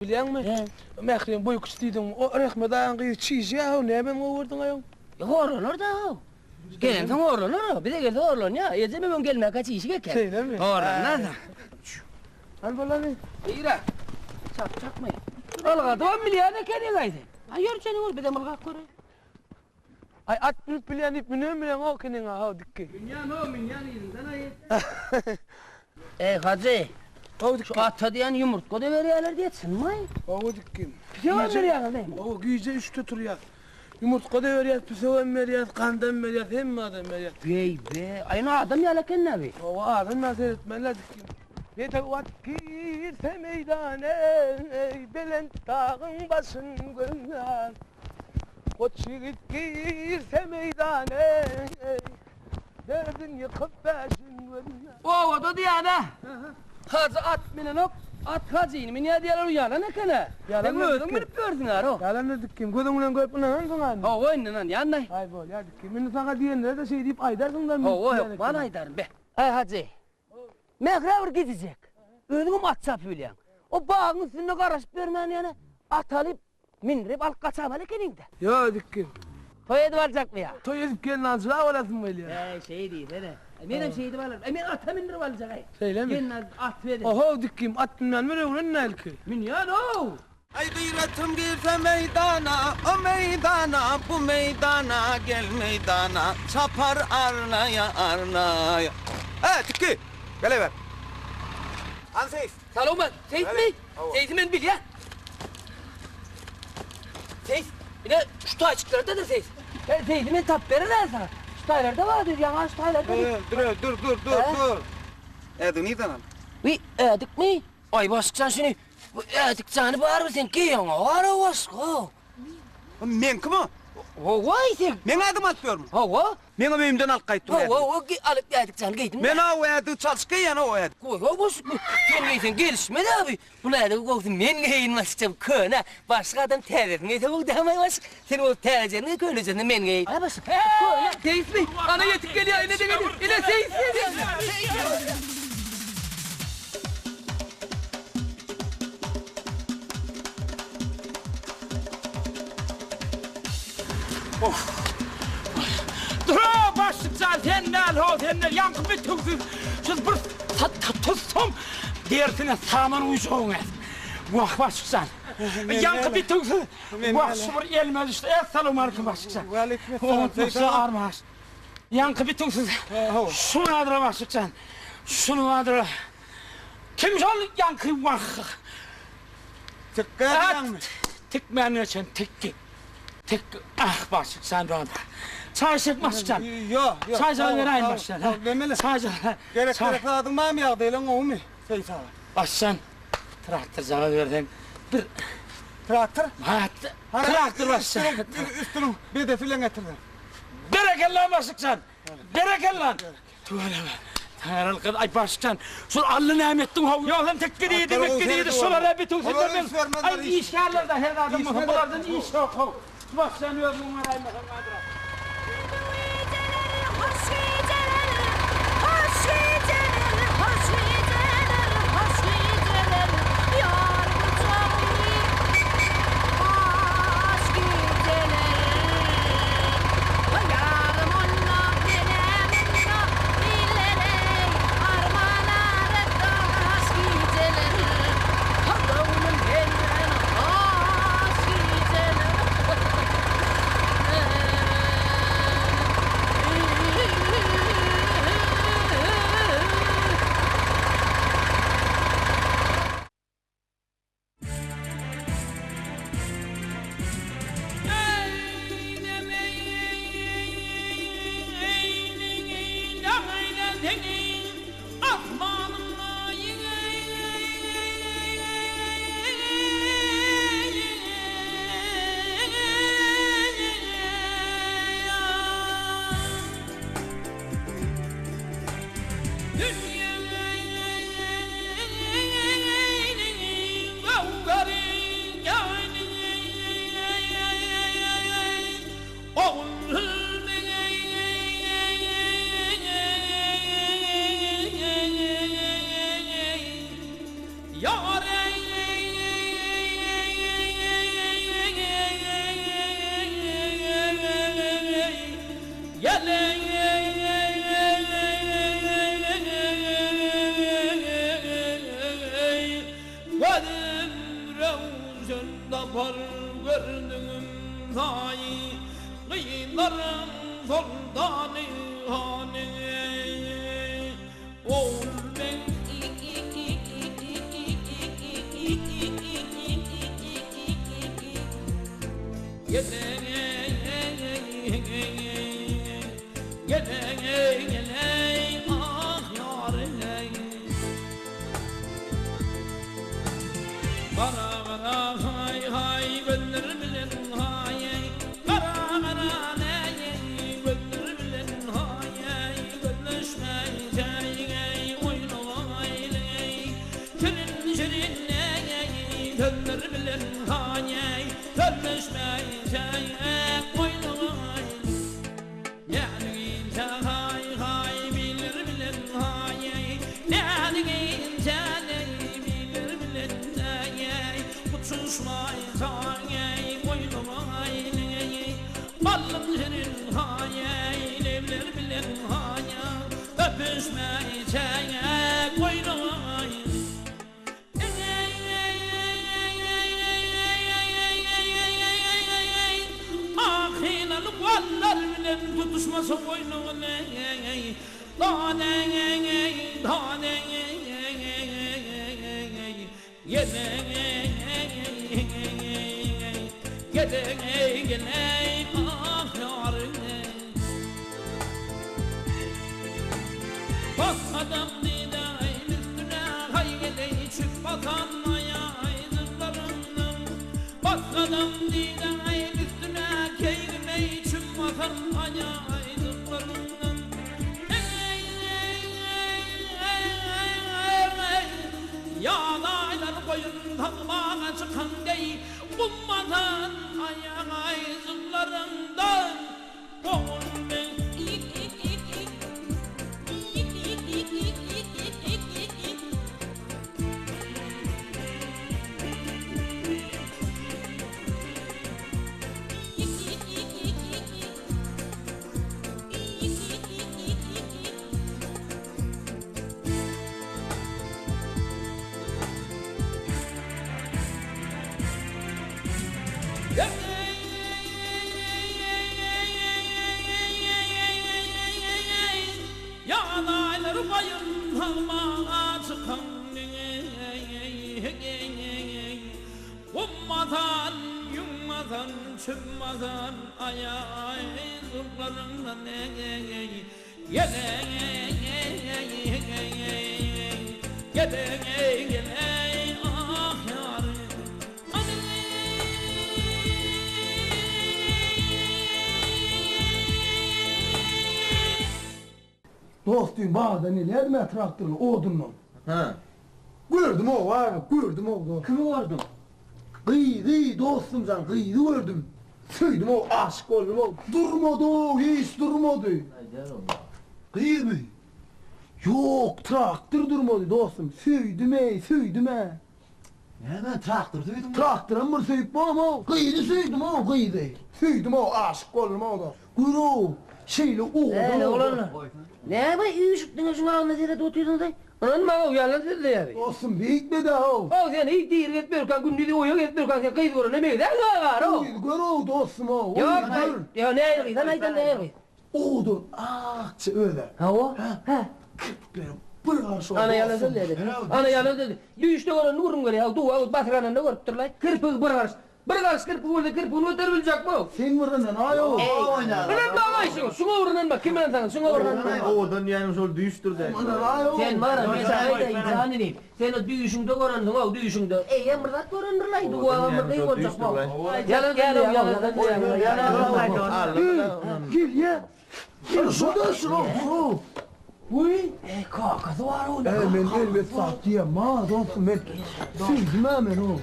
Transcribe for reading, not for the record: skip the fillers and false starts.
Bilýäňmi? Mähriň boýy kiçi diýdiň. O Rehmet agaň gyzy çişýä-how, nämem gowurdyň aýoň? Horlanar-da-how. Gelensoň horlanar-a. Bize gelse horlanýa. Ejem öň gelmäkä çişik eken. Şeýlemi? Horlanmaz-a. Al bolany. Nirä? Çapjakmy? Ylgadybam bilýän ekeniň-aý sen. Aý ýör seniň ol, bizem ylgap göreýin. Aý at münüp bilýän diýip münem bileňok ekeniň-a how dikgi. Münýän-ow, münýän yzyndan aý. Eý hajy, şu ata diýen ýumurtga-da berýärler diýýä, çynmy? Hawa dikgim. Pisegem berýäňiz näme? Hawa, gije üçde turýas. Ýumurtga-da berýäs, pisegem berýäs, gandam berýäs, hemme zadam berýäs. Beý-be, aý indi adam ýaly eken-dä bi. Hawa, adam ýaly seretmeli-dä dikgim. Bedew at girse meýdana, eý, belent dagyň başyn gözlär. Goç ýigit girse meýdana, eý, dördün ýykyp, bäşin gözlär. Obada diýýän-ä, Hajy at minenok, at Hajyny münýär diýýärler, o ýalan eken-ä. Sen özüň münüp ýörsüň-ä-row. Ýalandyr dikgim, gözüň bilen görüp ynanansyň-a indi. Hawa, indi ynanýan-daý. Aý, bolýar dikgim. Indi saňa diýenlere-de şeý diýip aýdarsyň-da. Hawa, hökman aýdaryn, be. Aý, Hajy, Mährä bir gidijek. Özüňem at çapyp bilýäň. O bagyň üstünde garaşyp ýörmän ýene at alyp, Mindirip alyp gaçamaly ekeniň-dä. Ýok, dikgin. Toý edip aljakmy ýa? Toý edip gelin aljyrap alasym gelýär. Äý, şeý diýsene. Menem şeýdip alaryn. Äý, men ata mindirip aljak-aý. Şeýlemi? Gelin alyp, at berip. Ohow, dikgin, at münmän bir öwren-dä ilki. Münýän-ow! Aý gyratym girse meýdana, o meýdana, bu meýdana, gel meýdana, çapar arnaýa, arnaýa. Ä, tikgi! Geleber. Hany seýis? Salowman, seýismi? Seýsi men bilýän. Seýis, ine şu taýçyklardadyr seýis. Seýsi men tapyp bererin saňa. Şu taýlarda bardyr, ýaňa şu taýlarda. Dur, dur, dur, dur, dur. Ädigi nirden aldyň? Wiý, ädikmi? Aý başykjan şuny, bu ädik jany barmy sen geýeňok ara başga. Meňkimi o? Hawa, sen. Meň ädigimi alyp ýörmüň? Hawa. Meňem öýümden alyp gaýtdym ädigi. Hawa, o alyp ädik jany geýdim. Men-ä o ädigi çalşyp geýýän o ädigi. Goý, hawa, sen geýseň gelişmez abi. Bul ädigi gowusy men geýin başga köne. Başga adam täzesini geýse gowy dämi başga. Sen bolsa täzejesini geý, könejesini men geýin. Hä başga. Köne. Seýismi? Ana ýetip gelýär, ine-de gelýär. Ine seýis gelýär. Dur-a, başlyk jan, sen däl-how, sen däl, ýaňky bitewsiz, şu bir tutsam, derisine saman guýjagyň äs. Wah, başlyk jan, ýaňky bitewsiz, wah, şu bir elime düşdi. Essalawmaleýkim, başlyk jan. Waleýkim essalam. Ýaňky bitewsiz, şuny adyra, başlyk jan, şuny adyra. Kim şol ýaňky, wah. Tikgä diýýäňmi? Tikmän geçen tikgi. Tik ah başlyk jan bana. Çaý içjek başlyk jan. Ýok, ýok. Çaý jan beräýin başlyk jan. Nemeli? Çaý jan. Gerek gerek zadyň barmy ýagdaýlaň gowumy Seýit aga? Başlyk jan traktor jaňa berseň bir Traktor? Ha, traktor başlyk jan. Üstüniň bedesi bilen getirdim. Berekella başlyk jan. Berekella. Tüweleme. Taňyralkyn, aý başkan, şul Alla näme etdiň how? Ýogsam tekge diýdi, mekge diýdi, şolar-a bitiw sizler men. Aý işgärler-de her zadam bolsa, bulardan iş ýok how. Şu başkan özüň oňaraýmasaň gadyr. Gijeler, hoş gijeler, hoş gijeler, hoş gijeler, hoş gijeler, ýar gujagy, hoş gijeler. Ýarym onda, menem onda, illereý, arman-are daş gijeler, göwnüm senden hoş gijeler. Röwşen tapar gördügim saýy, Gyzlaryň soltany hany? Ogulbeg. Dost düýn bagdan elýädim-ä traktorly odundan. Hä. Gördüm-ow, aga, gördüm-ow, dost. Kimi gördüň? Gyzy, dostum jan, gyzy gördüm. Söýdüm-ow, aşyk boldum-ow. Durmady-ow, hiç durmady. Gyzmy? Ýok, traktor durmady, dostum. Söýdüm-eý, söýdüm-ä. Näme, traktor söýdüňmi? Traktoram bir söýüp bolam-ow. Gyzy söýdüm-ow, gyzy. Söýdüm-ow, aşyk boldum-ow, dost. Gör-ow, şeýle owadan Eý, owadan. oglanlar, näme üýşüpdiňiz şuň agzyna seredip otyrsyňyz-aý? Ynanmaň-ow, ýalan sözleýär. Dostum, beýtme-dä-ow. Ow, sen hiç diri gezip ýörkäň, gündiz oýa gezip ýörkäň, sen gyz görene meňzäňok-ow. Gyzy gör-ow, dostum-ow, gyzy Ýok, gör. ýok, nähili gyz, hany aýdan nähili gyz? Owadan, akja öz-ä. Hawa, hä. Kirpikleri bir garşy Ana ýalan sözleýär. Ana ýalan sözleýär. Düýşde görenini gürrüň berýär. Duwa batyranynda görüpdirlaý. Kirpigi bir garyş. Bir garyş kirpigi bolsa kirpigini göterip biljekmi? Sen bir ynanaý-ow. Ynanmaň-aý şuňa. Şuňa bir ynanma. Kim ynansaň, şuňa bir ynanma. Owadan diýýäniň şol düýşdür-dä. Ynanaý-ow. Sen bar-a, men saňa aýdaýyn, jan inim. Sen o düýşüňde görensiň-ow, düýşüňde. Eýýäm bir zat görendir-laý, duwagam bir gyz boljak-ow. Ýalan sözleýär, ýalan sözleýär. Gelýä. Gel şurada şura. Wiý, eý, kakasy bar-ow. Eý, men erbet zat diýemma, dostum, men söýdüm-ä men o.